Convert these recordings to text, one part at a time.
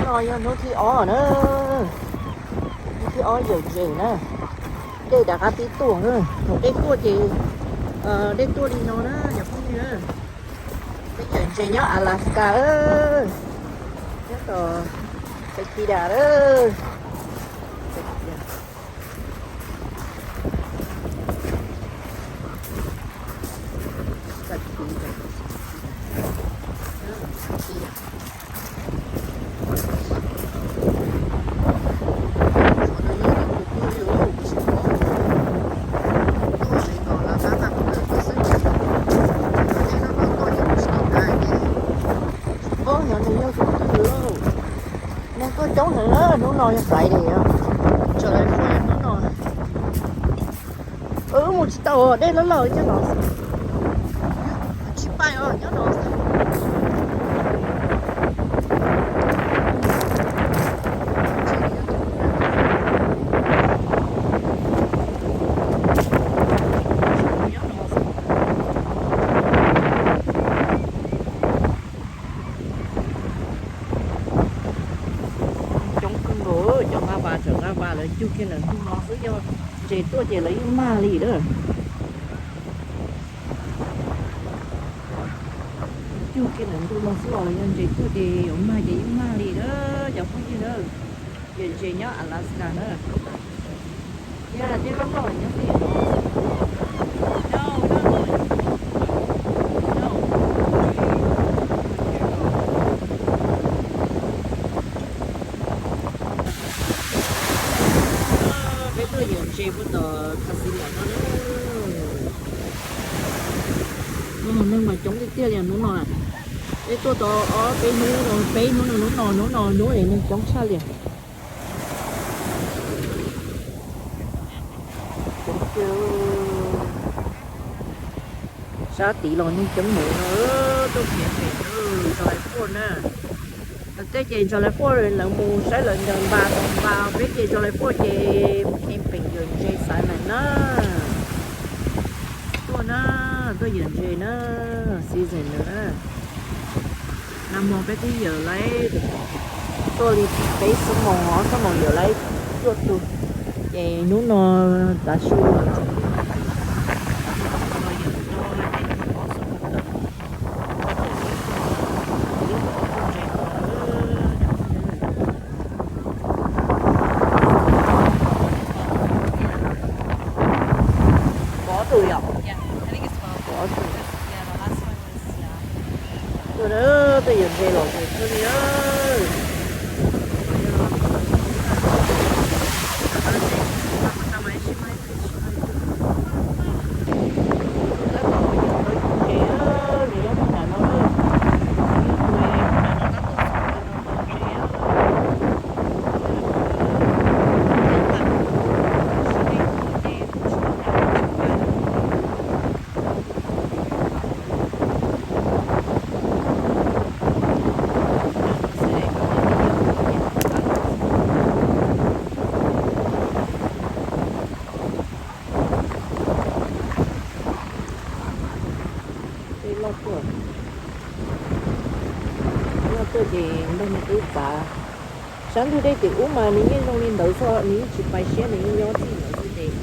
No yog hnub thib ob na, hnub thib ob yawm ntses na. Dej rov qab pib tuaj na, thaum dej tuaj ces, dej tuaj li no na cov phooj ywg. Peb yawm ntses nyob Alaska, nyob tom Florida. Paub nyob nws yog tus twg lauj. Neeg tuaj coob heev na, hnub no yog Friday, tsis tau lawv fuaj hnub no. Wb mus tsis tau, dej loj loj nyob no. Tsis pais os, nyob no. Coob kawg nkaus, cov nqa vas, cov nqa vas lawv cug kiag ntawm ntug no xwb, yog ntses tuaj ces lawv yeej mag li lawm. Cug kiag ntawm ntug no xwb los yog ntses tuaj ces yuav mag ces yeej mag li lawm cov phooj ywg na. Yawm ntses nyob Alaska na. Yog dej loj loj nyob xwb. Peb tuaj yawm ntses puag tom casino no na. Hnub no neeg mas coob tiag tiag li hnub no. Peb tuaj tau ob peb hnub no, peb hnub no, hnub no, hnub no, hnub no neeg coob tshaj li. Coob tiag. Sab tid los neeg coob heev no, tuaj camping, July Fourth na. Lawv tej ces July Fourth lawv mus saib lawv ncaws npas tau npas, peb ces July Fourth ces mus camping yawm ntses xaiv lawm na. Tuaj na, tuaj yawm ntses na, season no na. Nag hmo peb twb yawm lawm, tuaj li peb xuab moos ob xuab moos yawm lawm cuaj tug, ces hnub no tav su Pov tug yom? Pov tug. Tuaj na, tuaj yawm ntses los mus tuaj li. Dej loj tuaj, loj tuaj ces npaj me tub txav. Sab ntug dej tim ub mas nws yeej zoo li ntawd xwb, nws yeej tsis pais siab, nws yeej nyob txij ntawd xwb ces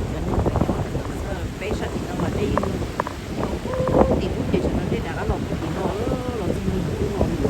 cov neeg nyob ntawd xwb. Peb sab tim no mas dej yeej zoo tim ub ces tsam no dej rov qab los puag tim no, los txog ntua tim ub no li.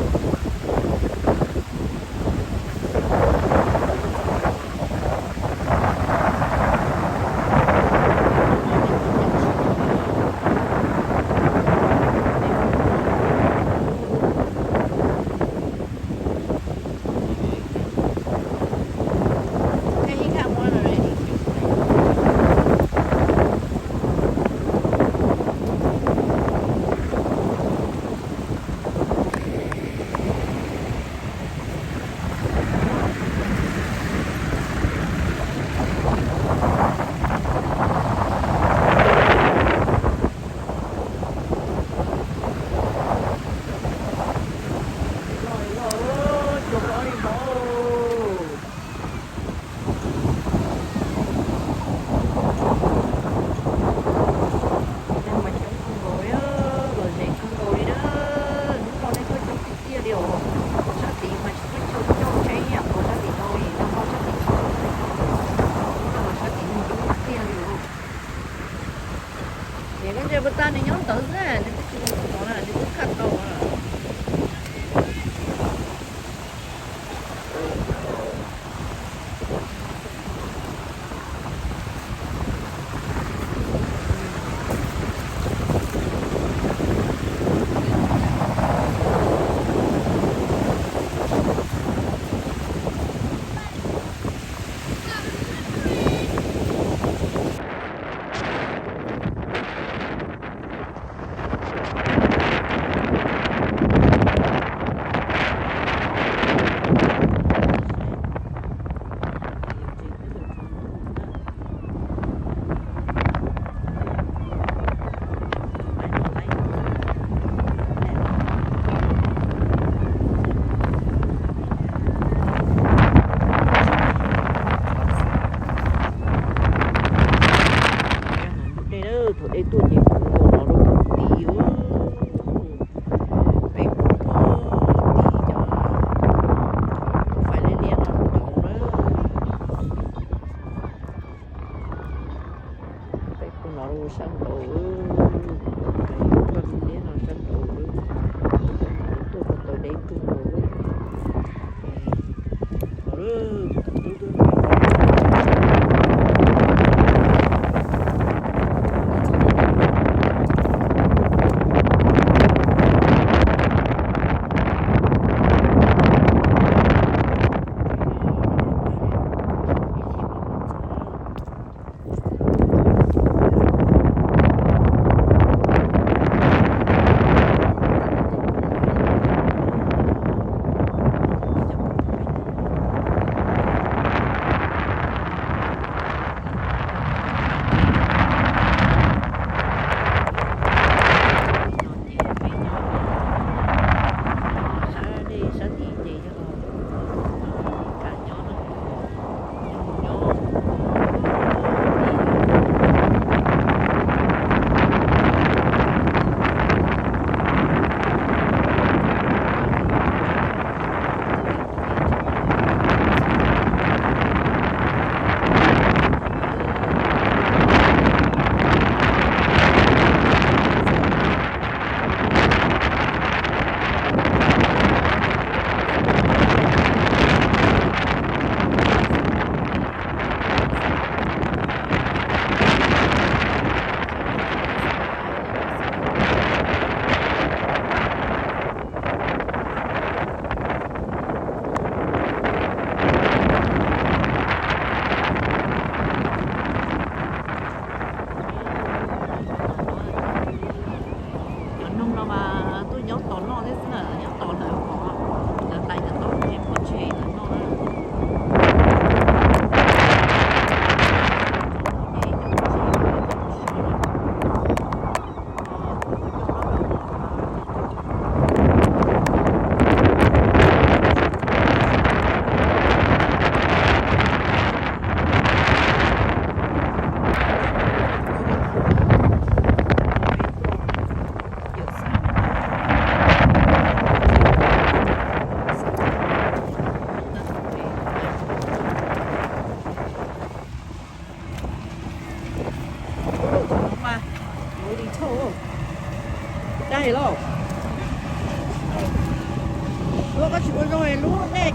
Tsis ua zoo lub nej,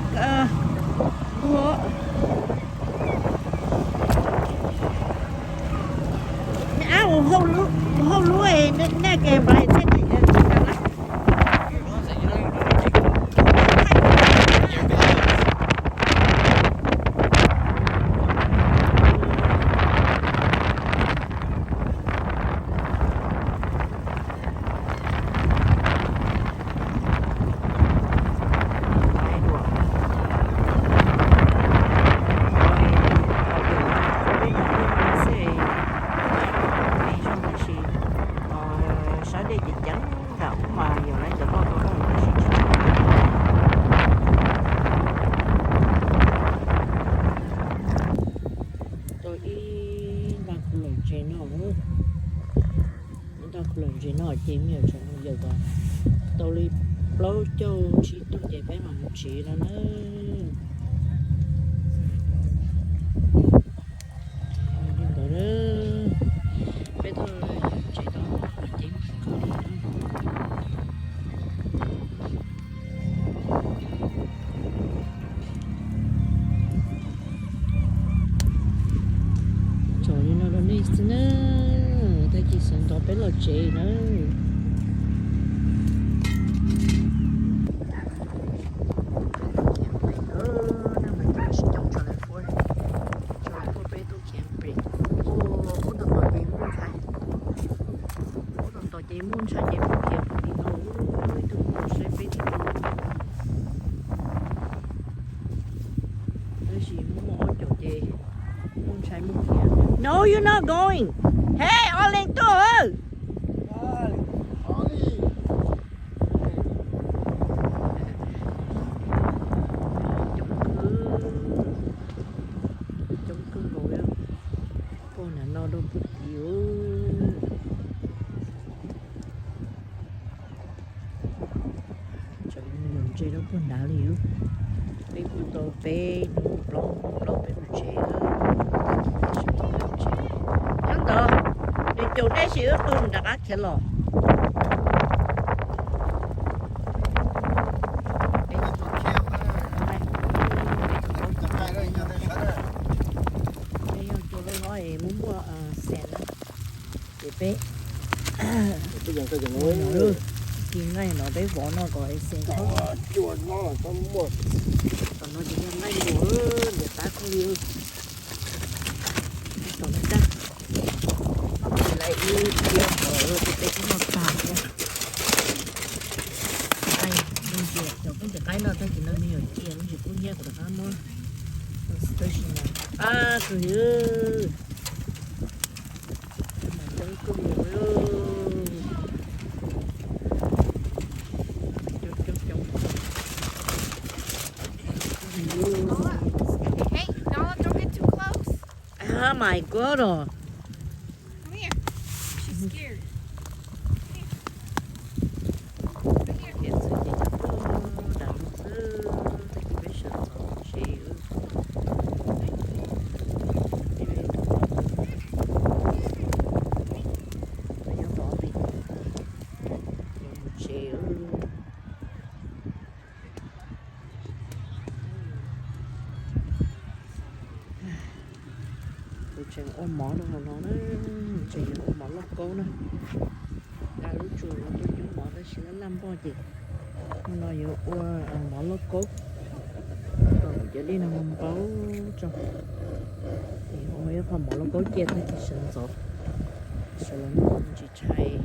ua hauj lub nej ke npais thiaj li. Sab dej ces ceev nram ub mas yog lawv cov toj rau lawm tab sis tsis tau. Tau ib nta khu lawm ntses no, ib nta khu lawm ntses no ces me nyuam tseem mus yawm kom tau li plaub caug tsib tug ces peb mam mus tsev no na. Li ntawd, peb tuaj yawm ntses tau ces mus kawg li na. Tsom li no rau nej xwb na, tag kis sawv ntxov peb los tsev na. Peb tuaj Cambridge, ub, ub tau tom ces muaj ntshai, ub tau tom ces muaj ntshai ces muaj khiav pem tim no, ib tug saib peb tim no. Tab sis muaj ob caum ces muaj ntshai muaj khiav. No, you're not going. Hey, Olin tuaj. Coob kawg, coob kawg nkaus li. Pog nram no rau pog tid. Tseem mus ntses rau pog nrad li. Peb kuj tau peb hnub plaub hnub plaub peb mus tsev. Nyob ntawd, nws caum nej sis wb pw nram qab khiav los. Peb yog cua loj loj es muaj muaj xees na. Ces peb kis nqaij no peb vov no kom es xees tau. Tom no ces yog nqaij npua, ntiav qab kawg li. Tom no tag, lawv ib tiam no ces peb twb noj tag thiab. Cov koob cov qaib no tag kis no me nyuam cia lub tsis kub hnyiab kuv rov qab muab. Tab sis mas qab kawg li. Mas coob kawg nkaus li. Coob coob coob. Hey, Nala, don't get too close. Oh my God. Come here. She's scared. Come here. Come here. Khiav txog ces cov tuaj nram no xwb, tag kis peb sawv ntxov mus tsev. Nyob tod pem, yuav mus tsev. Kuv tseem ua mov rau hauv no na, tseem yuav ua mov lauj kaub na. Lub tsuas yuav ua coob mov tab sis laj laj npoj ces hmo no yuav ua mov lauj kaub. Kom cov dej no npau tso, ces ua ib qho mov lauj kaub cia tag kis sawv ntxov, sawv los ntsis tshais,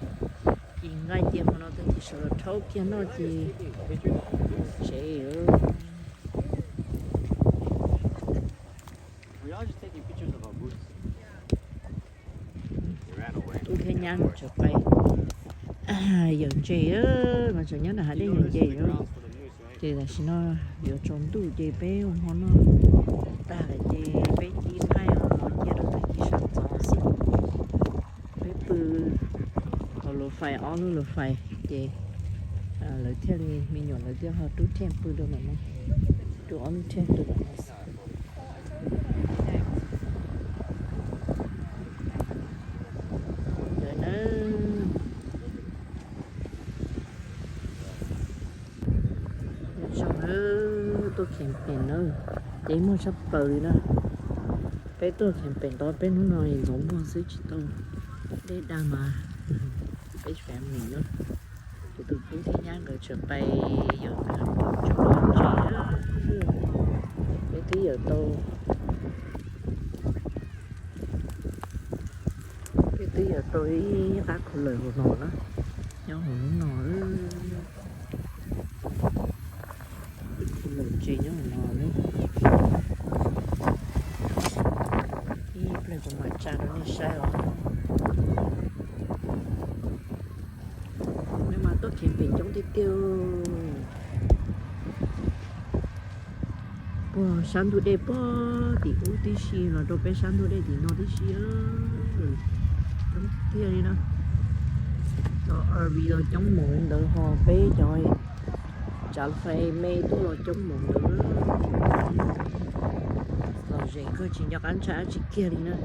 kis nqaij cia hmo no tag kis sawv los rhaub kiag noj ces tsev. Tub thiab nyab nkawd tseem pais yawm ntses, nkawd tseem nyob nram hav dej yawm ntses. Ces tam sim no yuav tsaus ntuj ces peb ua hmo noj tag lawm ces peb ci nqaij ua mov cia rau tag kis sawv ntxov xwb. Peb pw hauv lub fais, ob lub lub fais ces lawv thiaj li, me nyuam lawv thiaj ho rub thiaj pw rau ntawm no, rub ob lub thiaj pw ntawm no. Ntawd na, yuav Zoo na, tuaj camping na, ces muaj tshaj plaws li na. Peb tuaj camping tau peb hnub no ntxov muag xwb tsis tau dej dag mas peb family na. Kuv tus tub thiab nyab nkawd tseem pais yawm tsev, peb twb yawm tau, peb twb yawm tau ib qab cooler hauv no na, nyob hauv lub no. Ib cooler tsev nyob hauv no na. Ib pliag kuv mam tsa rau nej saib os. Nej mas tuaj camping coob tiag tiag. Puag sab ntug dej puag tim ub tib si los rau peb sab ntug dej tim no tib si. Coob tiag li na. Cov R V los coob mus li ntawd ho peb cov tsav fais me tuaj los coob mus ntawd. Lom zem kawg tsis nco qab ntshai dab tsi kiag li na.